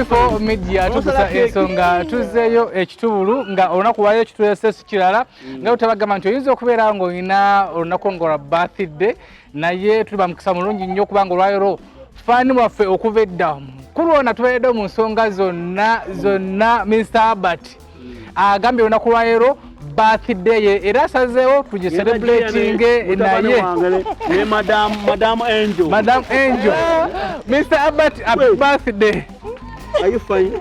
SB4 Media tukusa ensonga tuzzeeyo ekitubulu nga olunaku lwaleero kitulese si kirala nga bwe nti oyinza okubeera ng'olina olunaku nga lwa birthday, naye tuli ba mukisa mulungi nnyo kubanga olwaleero faani waffe okuva edda kulwona tubeeredde mu nsonga zonna zonna. Mr Albert agambye olunaku lwaleero birthday ye era asazeewo tugicelebratinge naye ne Madam Angel. Madam Angel. Mr Albert, happy birthday. Are you fine?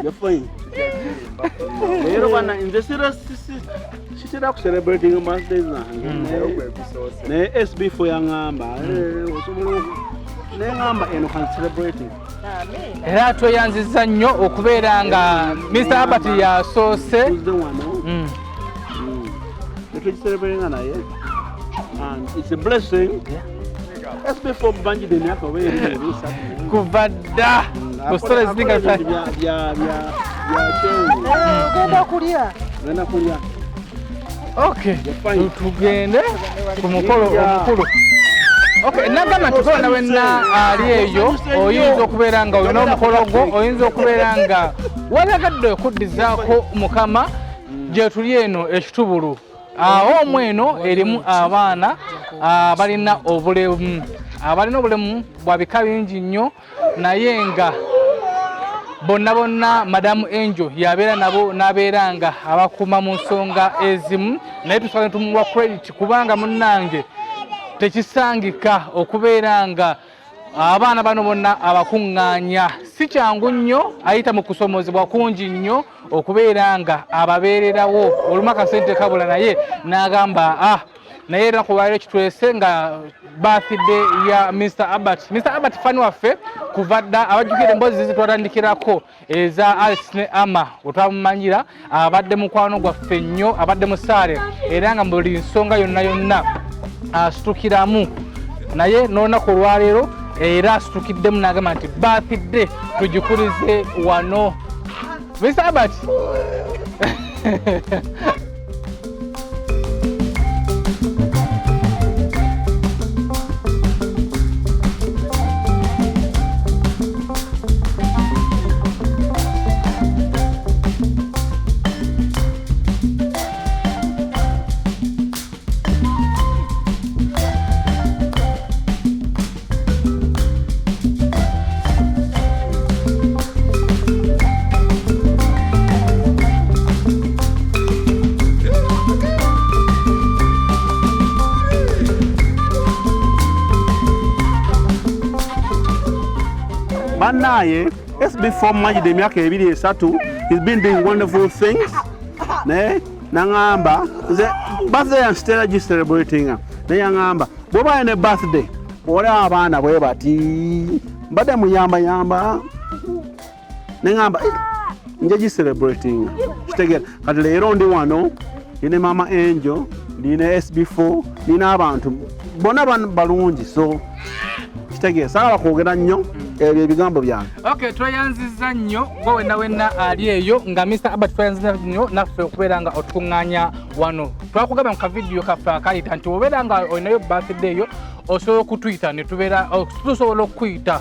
You're fine. Leero bana nze sitera ku celebrating birthday zange, naye SB4 yaŋŋamba, osobola neŋŋamba eno kan celebrating. Era tweyanziza nnyo okubeera nga Mr Albert yasoose. Tuzze wano netugicelebratinga naye and it's a blessing. SB4 banjidde emyaka oba 2, 3. Kuva dda ku stories zinga. Bya kyenvu. Ogenda kulya. Genda kulya. Okay, tugende ku mukolo omukulu. Okay, nagamba nti kola wenna ali eyo oyinza okubeera nga olina omukolo gwo, oyinza okubeera nga walagadde okuddizaako Mukama. Gye tuli eno ekitubulu, awo eno erimu abaana abalina obulemu, abalina obulemu bwa bika bingi nnyo, naye nga bonna bonna Madamu Angel yabeera nabo n'abeera nga abakuuma mu nsonga ezimu. Naye tusobola ne tumuwa credit kubanga munnange tekisangika okubeera nga abaana bano bonna abakuŋŋaanya, si kyangu nnyo. Ayita mu kusomozebwa kungi nnyo okubeera nga ababeererawo. Olumu akasente kabula, naye n'agamba, ah, naye era kubairo kitwese nga birthday ya Mr Albert. Mr Albert fani waffe kuva dda, abajjukira emboozi zizi twatandikirako eza Alice ne Ama wetwamumanyira. Abadde mukwano gwaffe nnyo, abadde musaale era nga mu buli nsonga yonna yonna asitukiramu. Naye n'olunaku olwaleero era asitukiddemu n'agamba nti birthday tugikulize wano. Mr Albert. Bannaye, SB4 majide emyaka 2, 3, he's been doing wonderful things. Naye naŋŋamba nze birthday yange sitera gicelebratinga, naye yaŋŋamba bw'oba ne birthday olaba abaana bwe bati mbadde muyambayamba, neŋŋamba, "Eh, nja gicelebratinga." Kitegeera kati leero ndi wano, ndine Mama Angel, ndine SB4, nina abantu bonna balungi, so kitegeera saagala kwogera nnyo, ebyo ebigambo byange. Okay, tweyanziza nnyo gwe wenna wenna ali eyo nga Mr Albert, tweyanziza nnyo naffe okubeera nga otukuŋŋaanya wano. Twakugamba mu kavidiyo kaffe akayita nti obeera nga olinayo birthday eyo, osobola okutuyita ne tubeera tusobola okukuyita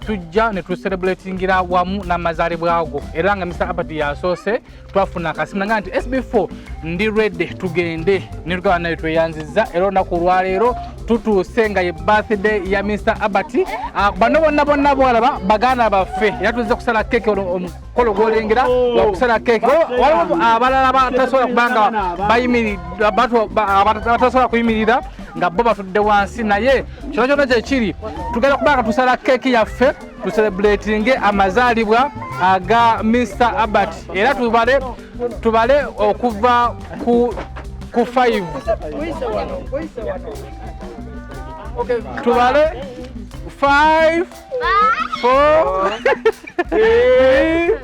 tujja ne tucelebratingira wamu n'amazaalibwa go. Era nga Mr Albert yasoose, twafuna akasimu nga nti SB4 ndi ready, tugende, netugaba naye. Tweyanziza era olunaku olwaleero tutuuse nga ye birthday ya Mr Albert. Ah, bano bonna bonna bwalaba baganda baffe, era tuzze kusala keke. Omukolo gwolengera wakusala keke. Waliwo abalala batasobola kubanga batasobola kuyimirira nga bo batudde wansi, naye kyona kyona kyekiri tugenda kubanga tusala keeki yaffe tucelebratinge amazaalibwa aga Mr Albert. Era tubale, tubale okuva ku 5. Okay, tubale 5, 4, 3,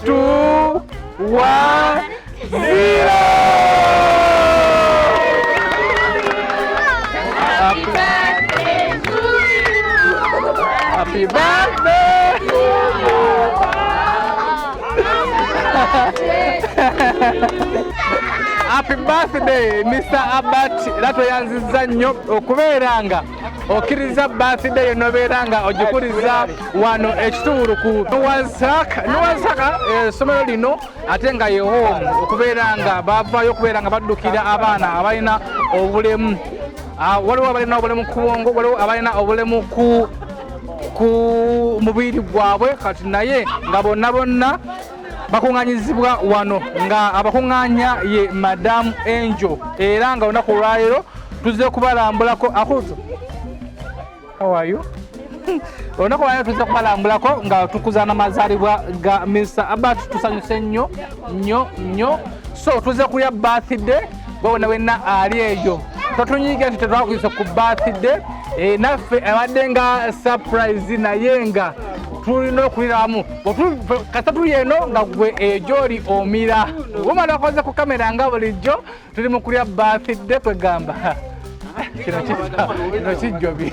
2, 1, 0. Happy birthday to you. Happy birthday. Happy Happy birthday, Mr Albert. Era tweyanziza nnyo okubeera nga Okkiriza birthday yo nobeera nga ogikuliza wano ekitubulu ku Noah's Ark. Noah's Ark essomero lino ate nga ye home okubeera nga bavaayo okubeera nga baddukira abaana abalina obulemu. Waliwo abalina obulemu ku bwongo, waliwo abalina obulemu ku mubiri gwabwe, kati naye nga bonna bonna bakuŋŋanyizibwa wano nga abakuŋŋaanya ye Madam Angel, era nga olunaku olwaleero tuzze kubalambulako. Akuzo, how are you? Olunaku olwaleero tuzze kubalambulako nga tukuza n'amazaalibwa ga Mr. Albert. Tusanyuse nnyo nnyo nnyo. So tuzze kulya birthday gwe wena wenna ali eyo, totunyiga nti tetwakuyise ku birthday. Naffe abadde nga surprise, naye nga tulina okulira wamu. Kasita tuli eno nga gwe egyoli omira womala okoze ku kamera nga bulijjo tuli mu kulya birthday, kwegamba kino kijjobi.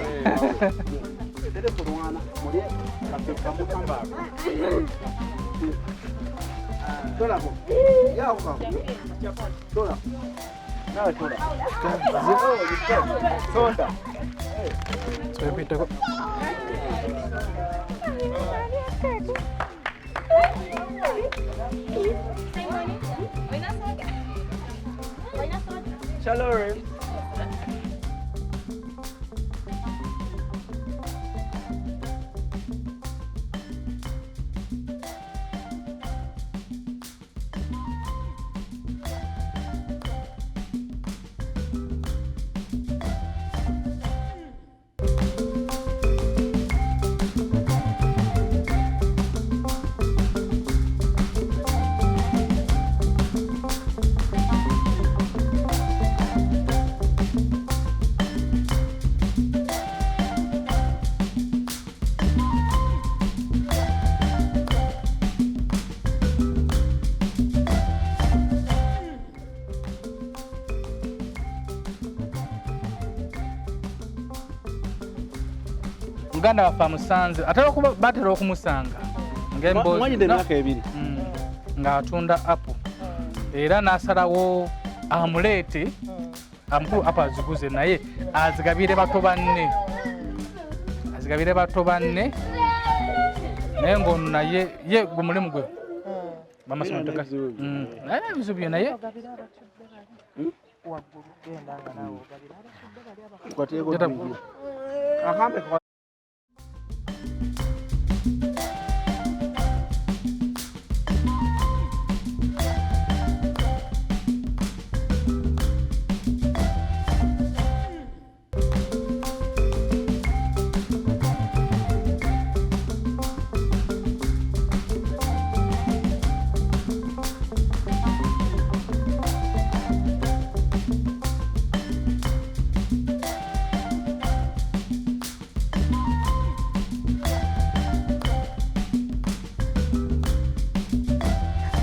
Muganda waffe amusanze, ate okuba batera okumusanga ng'emboozi Mwanyidde emyaka 2. Ng'atunda apple, era n'asalawo amuleete amukulu apple aziguze, naye azigabire bato banne, azigabire bato banne, naye ng'ono naye ye gwe mulimu gwe bamasomero naye ebizibu bye naye. Waggulu genda nga naawe ogabira abatudde bali. Akambe.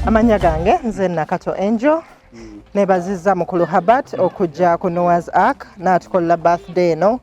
Amannya gange nze Nakato Angel. Neebazizza mukulu Habert okujja ku Noah's Ark n'atukolera birthday eno.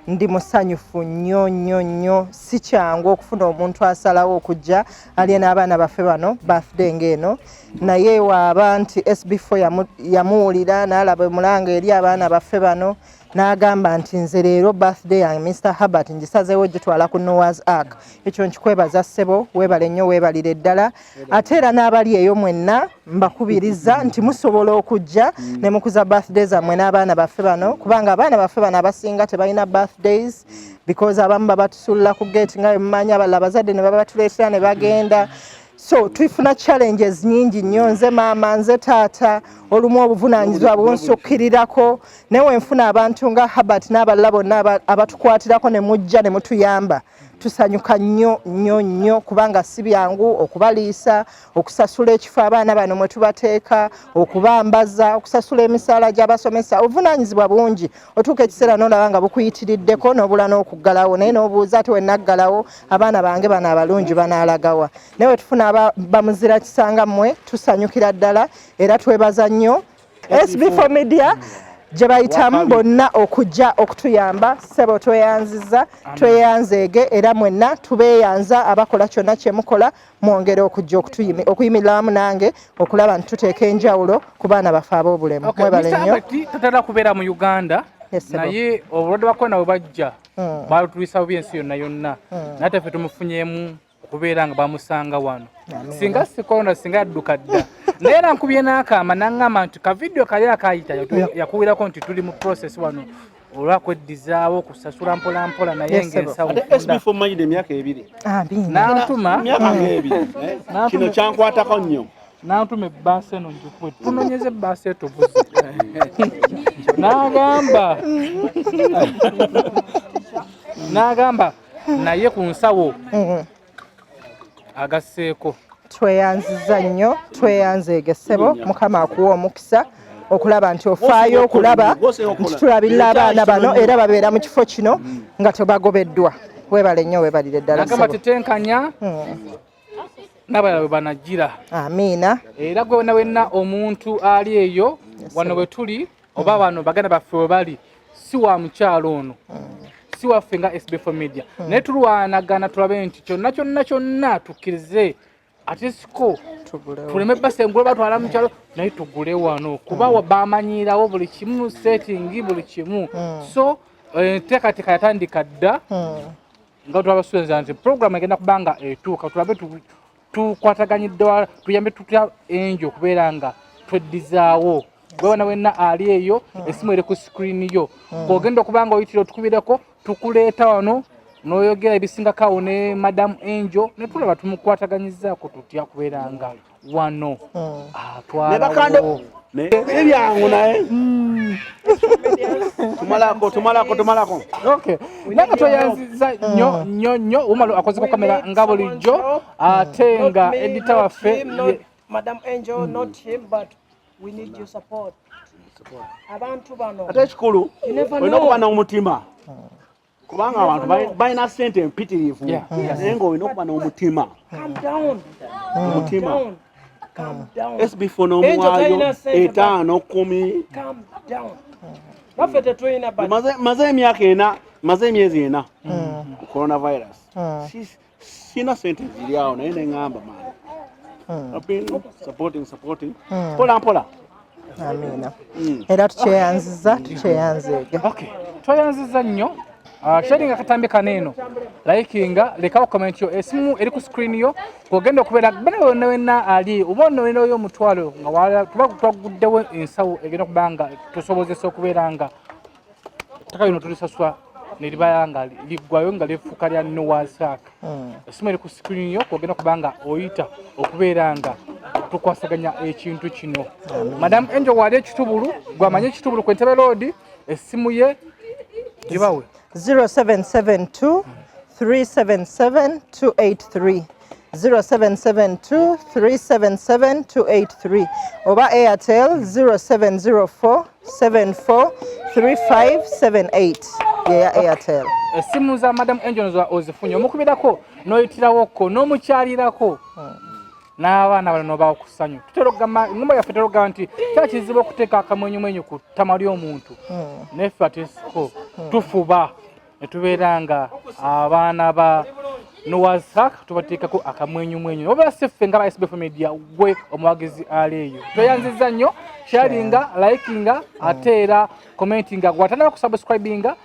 Ndi musanyufu nnyo nnyo nnyo. Si kyangu okufuna omuntu asalawo okujja alye n'abaana baffe bano birthday ng'eno, naye waaba nti SB4 yamuwulira n'alaba omulanga eri abaana baffe bano n'agamba nti nze leero birthday yange Mr Herbert ngisazeewo gitwala ku Noah's Ark. Ekyo nkikwebaza ssebo, weebale nnyo, weebalire ddala. Ate era n'abali eyo mwenna mbakubiriza nti musobola okujja ne mukuza birthday zammwe n'abaana baffe bano, kubanga abaana baffe bano abasinga tebalina birthdays because abamu babatusuulira ku gate nga bwe mumanyi, abalala abazadde ne babatuleetera ne bagenda. So tufuna challenges nyingi nnyo. Nze maama, nze taata, olumu obuvunaanyizibwa bunsukkirirako, naye wenfuna abantu nga Herbert n'abalala bonna abatukwatirako ne mujja ne mutuyamba, tusanyuka nnyo nnyo nnyo, kubanga si byangu okubaliisa, okusasula ekifo abaana bano mwe tubateeka, okubambaza, okusasula emisaala gy'abasomesa. Obuvunaanyizibwa bungi, otuuka ekiseera n'olaba nga bukuyitiriddeko n'obula n'okuggalawo, naye n'obuuza ate wennaggalawo abaana bange bano abalungi banaalagawa? Naye we tufuna bamuzira kisanga mmwe, tusanyukira ddala era twebaza nnyo SB4 Media gye bayitamu bonna okujja okutuyamba. Ssebo, tweyanziza, tweyanzeege, era mwenna tubeeyanza abakola kyonna kye mukola. Mwongere okujja okuyimirira wamu nange okulaba nti tuteeka enjawulo ku baana baffe ab'obulemu. Mwebale nnyo. Tatera kubeera mu Uganda, naye obulwadde bwa korona bwe bajja. Batulwisa bubi ensi yonna yonna, naye ate ffe tumufunyemu okubeera nga bamusanga wano. Singa si corona, singa yadduka dda. Naye era nkubye n'akaama n'aŋŋamba nti ka vidiyo kali akayita yakuwirako nti tuli mu process wano olwakweddizaawo kusasula mpola mpola, naye Yes, sir. ng'ensawo Ate funda. SB4 Majid emyaka 2. Amiina. N'antuma Emyaka ng'ebiri. Kino kyankwatako nnyo. N'antuma ebbaasa eno ngikuwe, tunonyeze ebbaasa etubuze. N'agamba naye ku nsawo agasseeko. Tweyanziza nnyo, tweyanzeege ssebo. Mukama akuwa omukisa okulaba nti ofaayo okulaba nti tulabirira abaana bano era babeera mu kifo kino nga tebagobeddwa. Weebale nnyo, weebalire ddala N'agamba ssebo. tetenkanya n'abalala bwe banagira. Amiina. Era gwe wena wenna omuntu ali eyo wano bwe tuli oba bano baganda baffe we bali, si wa mukyalo ono, si waffe nga SB4 Media, naye tulwanagana tulabe nti kyonna kyonna kyonna tukkirize ate siko Tugulewo. Tuleme basengula batwala mukyalo, naye tugule wano kuba bamanyirawo buli kimu, setting buli kimu. So enteekateeka yatandika dda nga twabasuubiza nti program egenda kuba nga etuuka, tulabe tukwataganyidde tuyambe tutya Angel okubeera nga tweddizaawo. Gwe wena wenna ali eyo, esimu eri ku screen yo, kogenda okuba nga oyitira otukubireko, tukuleeta wano n'oyogera ebisingako awo ne Madam Angel ne tulaba tumukwataganyizaako tutya kubeera nga wano Ne bakando atwalawo. Si byangu, naye tumalako, tumalako, tumalako. Okay. Nanga tweyanziza nnyo nnyo nnyo. Umaru akoze ku kamera nga bulijjo, ate nga editor waffe Madam Angel, not him, but we need your support. Abantu bano. Ate ekikulu You never olina okuba know. n'omutima, kubanga abantu balina sente empitirivu, naye ng'olina okuba n'omutima. Calm down. Omutima. Down. Calm down. SB4 Angel n'omuwaayo talina sente, 5, 10. Calm down. Baffe tetulina but Maze emyaka 4, maze emyezi 4 ku coronavirus. Sina sente ziri awo, naye neŋŋamba man, I've been supporting, supporting mpola mpola. Amiina. Era tukyeyanziza, tukyeyanzeege. Okay. Tweyanziza nnyo. Sharinga akatambi kano eno, likinga, lekawo comment yo. Esimu eri ku screen yo kwogenda okubeera bana wonna wenna ali oba ono olinayo omutwalo nga tuba twaguddewo ensawo egenda okuba nga tusobozesa okubeera nga ttaka lino tulisasula neribaya nga liggwayo nga lifuuka lya Noah's Ark. Esimu eri ku screen yo kwogenda okuba nga oyita okubeera nga tukwasaganya ekintu kino. Madam Angel wali ekitubulu, gwamanye ekitubulu ku Entebbe Road, essimu ye gibawe. 0772 377 283, 0772 377 283, oba Airtel 0704 74 3578 yeya Airtel. Essimu za Madam Angel ozifunye, omukubirako n'oyitirawoko n'omukyalirako n'abaana bano nobawo ku ssanyu. Tutera okugamba engumba yaffe, tera okugamba nti kyaba kizibu okuteeka akamwenyumwenyu ku ttama ly'omuntu, naye ffe atesiko tufuba ne tubeera nga abaana ba Noah's Ark tubateekako akamwenyumwenyu. Oba si ffe nga ba SBF Media, gwe omuwagizi ali eyo, tweyanziza nnyo. Sharinga, likinga, ate era commentinga. Gwatanaba kusubscribinga,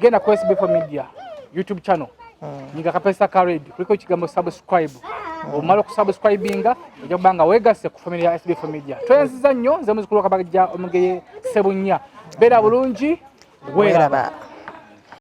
genda ku SBF Media YouTube channel, nyiga akapesa ka red kuliko ekigambo subscribe. Omala okusubscribinga ojja kuba nga weegasse ku family ya SBF Media. Tweyanziza nnyo. Nze muzukulu wakabajja omugeye Sebunnya, beera bulungi, weeraba. Weeraba.